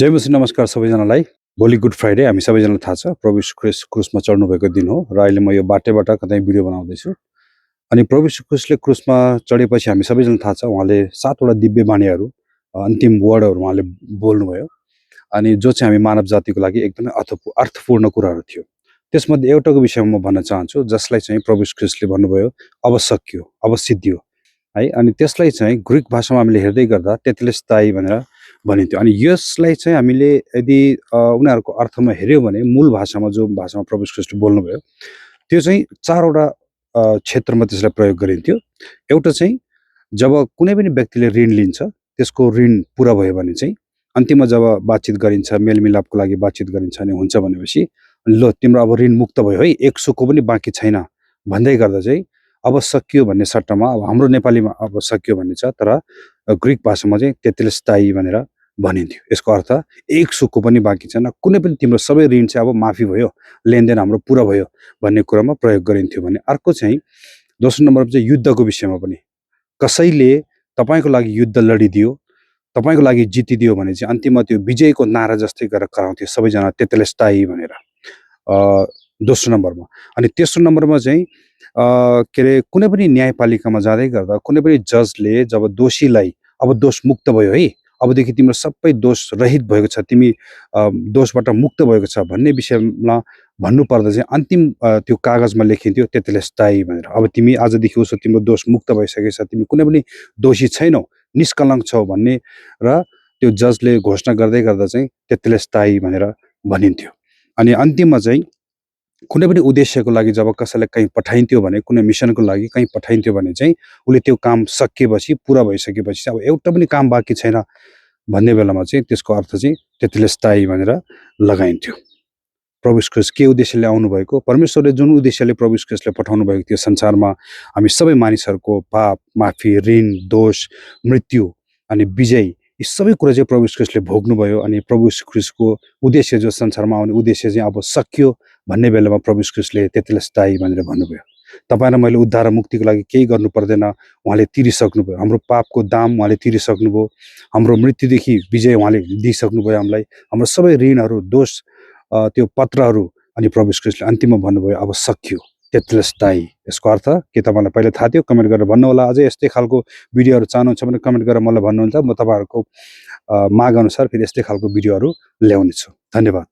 जय मसीह नमस्कार सबैजनालाई। भोलि गुड फ्राइडे, हामी सबैजनालाई थाहा छ प्रभु यीशु ख्रीष्ट क्रुसमा चढ्नुभएको दिन हो र अहिले म यो बाटैबाट कतै भिडियो बनाउँदैछु। अनि प्रभु यीशु ख्रीष्टले क्रुसमा चढेपछि हामी सबैजनालाई थाहा छ उहाँले 7 वटा दिव्य बाणीहरू अन्तिम वर्डहरू उहाँले बोल्नुभयो। अनि जो चाहिँ हामी मानव जातिको लागि एकदमै अर्थपूर्ण कुराहरू थियो। त्यसमध्ये एउटाको विषयमा म भन्न चाहन्छु जसलाई चाहिँ प्रभु यीशु ख्रीष्टले भन्नुभयो अब सकियो, अब सिद्धियो है। अनि त्यसलाई चाहिँ ग्रीक भाषामा हामीले हेर्दै गर्दा तेतेलेस्ताई भनेर भनिन्थ्यो। अनि यसलाई चाहिँ हामीले यदि उनीहरूको अर्थमा हेऱ्यो भने मूल भाषामा जो भाषामा प्रभु यीशु ख्रीष्टले बोल्नुभयो त्यो चाहिँ 4 वटा क्षेत्रमा त्यसलाई प्रयोग गरिन्थ्यो। एउटा चाहिँ जब कुनै पनि व्यक्तिले ऋण लिन्छ त्यसको ऋण पुरा भयो भने चाहिँ अन्तिममा जब बातचित गरिन्छ, मेलमिलापको लागि बातचित गरिन्छ अनि हुन्छ भनेपछि ल तिम्रो अब ऋण मुक्त भयो है, एक सुको पनि बाँकी छैन भन्दै गर्दा चाहिँ अब सकियो भन्ने सट्टामा अब हाम्रो नेपालीमा अब सकियो भन्ने छ, तर ग्रीक भाषामा चाहिँ तेतेलेस्ताई भनेर भनिन्थ्यो। यसको अर्थ एक सुको पनि बाँकी छैन, कुनै पनि तिम्रो सबै ऋण चाहिँ अब माफी भयो, लेनदेन हाम्रो पुरा भयो भन्ने कुरामा प्रयोग गरिन्थ्यो भने। अर्को चाहिँ दोस्रो नम्बरमा चाहिँ युद्धको विषयमा पनि कसैले तपाईँको लागि युद्ध लडिदियो, तपाईँको लागि जितिदियो भने चाहिँ अन्तिममा त्यो विजयको नारा जस्तै गरेर कराउँथ्यो सबैजना तेतेलेस्ताई भनेर दोस्रो नम्बरमा। अनि तेस्रो नम्बरमा चाहिँ के अरे कुनै पनि न्यायपालिकामा जाँदै गर्दा कुनै पनि जजले जब दोषीलाई अब दोष मुक्त भयो है, अबदेखि तिम्रो सबै दोष रहित भएको छ, तिमी दोषबाट मुक्त भएको छ भन्ने विषयमा भन्नु पर्दा चाहिँ अन्तिम त्यो कागजमा लेखिन्थ्यो तेतेलेस्ताई भनेर। अब तिमी आजदेखि उसो तिम्रो दोष मुक्त भइसकेको छ, तिमी कुनै पनि दोषी छैनौ, निष्कलङ्क छौ भन्ने र त्यो जजले घोषणा गर्दै गर्दा चाहिँ तेतेलेस्ताई भनेर भनिन्थ्यो। अनि अन्तिममा चाहिँ कुनै पनि उद्देश्यको लागि जब कसैलाई कहीँ पठाइन्थ्यो भने, कुनै मिसनको लागि कहीँ पठाइन्थ्यो भने चाहिँ उसले त्यो काम सकिएपछि, पुरा भइसकेपछि अब एउटा पनि काम बाँकी छैन भन्ने बेलामा चाहिँ त्यसको अर्थ चाहिँ तेतेलेस्ताई भनेर लगाइन्थ्यो। प्रभु यीशु ख्रीष्ट के उद्देश्यले आउनुभएको, परमेश्वरले जुन उद्देश्यले प्रभु यीशु ख्रीष्टले पठाउनु भएको थियो संसारमा हामी सबै मानिसहरूको पाप माफी, ऋण, दोष, मृत्यु अनि विजय, यी सबै कुरा चाहिँ प्रभु यीशु ख्रीष्टले भोग्नुभयो। अनि प्रभु यीशु ख्रीष्टको उद्देश्य जो संसारमा आउने उद्देश्य चाहिँ अब सकियो भन्ने बेलामा प्रभु यीशु ख्रीष्टले तेतेलेस्ताई भनेर भन्नुभयो। तपाईँ र मैले उद्धार र मुक्तिको लागि केही गर्नु पर्दैन, उहाँले तिरिसक्नुभयो। हाम्रो पापको दाम उहाँले तिरिसक्नुभयो, हाम्रो मृत्युदेखि विजय उहाँले दिइसक्नुभयो हामीलाई, हाम्रो सबै ऋणहरू, दोष, त्यो पत्रहरू। अनि प्रभु यीशु ख्रीष्टले अन्तिममा भन्नुभयो अब सकियो, तेतेलेस्ताई। यसको अर्थ के तपाईँलाई पहिला थाहा थियो? कमेन्ट गरेर भन्नुहोला। अझै यस्तै खालको भिडियोहरू चाहनुहुन्छ भने कमेन्ट गरेर मलाई भन्नुहुन्छ, म तपाईँहरूको माग अनुसार फेरि यस्तै खालको भिडियोहरू ल्याउनेछु। धन्यवाद।